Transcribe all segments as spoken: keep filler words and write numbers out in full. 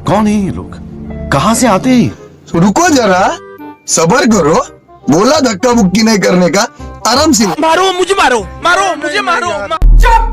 कौन है ये लोग? कहाँ से आते हैं ये? रुको जरा, सबर करो, बोला धक्का मुक्की नहीं करने का, आराम से। मारो, मुझे मारो, मारो, मुझे मारो, मा- चुप!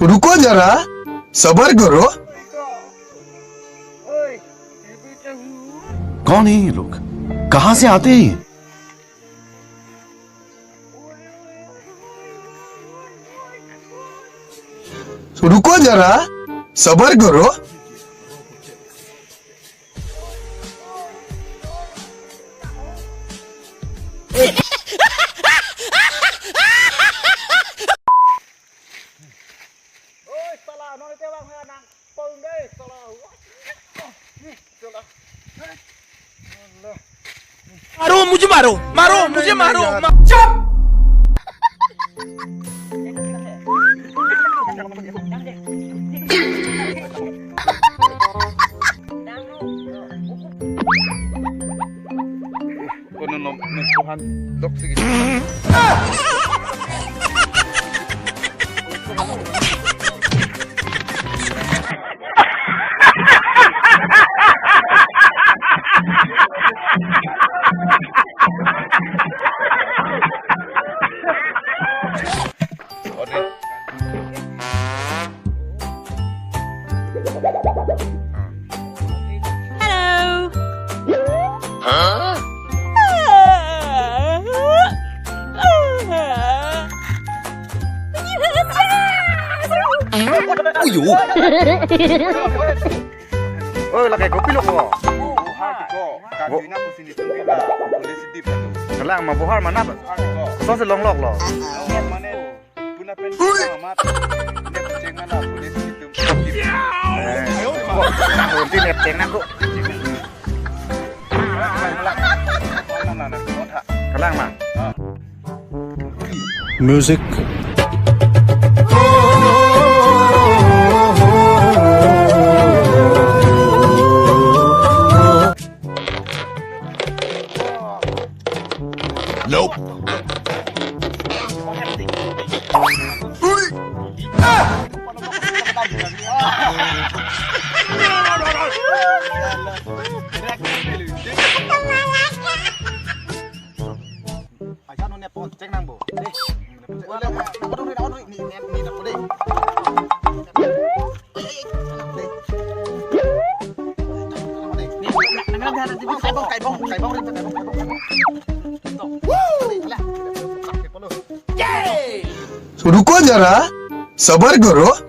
रुको जरा, सबर करो। कौन है ये लोग? कहाँ से आते हैं ये? रुको जरा, सबर करो। Oi, sala, non ite bang ha nang pong dei, sala. Ih, sala. Alah. मारो, मुझे मारो, मारो, मुझे मारो, मा- चुप! Kono nom, nom, Tuhan, dok sige. Hello. Uyo. Oh, lake kopi lo ko. Buhar ko. Kanjui na pusi ni tungki la. Boleh sedip satu. Kalang ma buhar mana, Pak? Buhar ko. So se longlok lo. Longlok mane. Puna pen amat. Ini kucing mana? Boleh sedip. Eh. Kok nanti nep ceng nangko. Kalang ma. Music. Nope. Ajan nonnya pon cek nang bo. Deh. Boleh, boleh, boleh, boleh, ni, ni, ni, ni, boleh. Deh. Deh. Ni, nang, nang, nang, nang, kaibong, kaibong, kaibong, kaibong, kaibong. Tuh. Alah. Sakit penuh. Yeay! रुको जरा, सबर करो।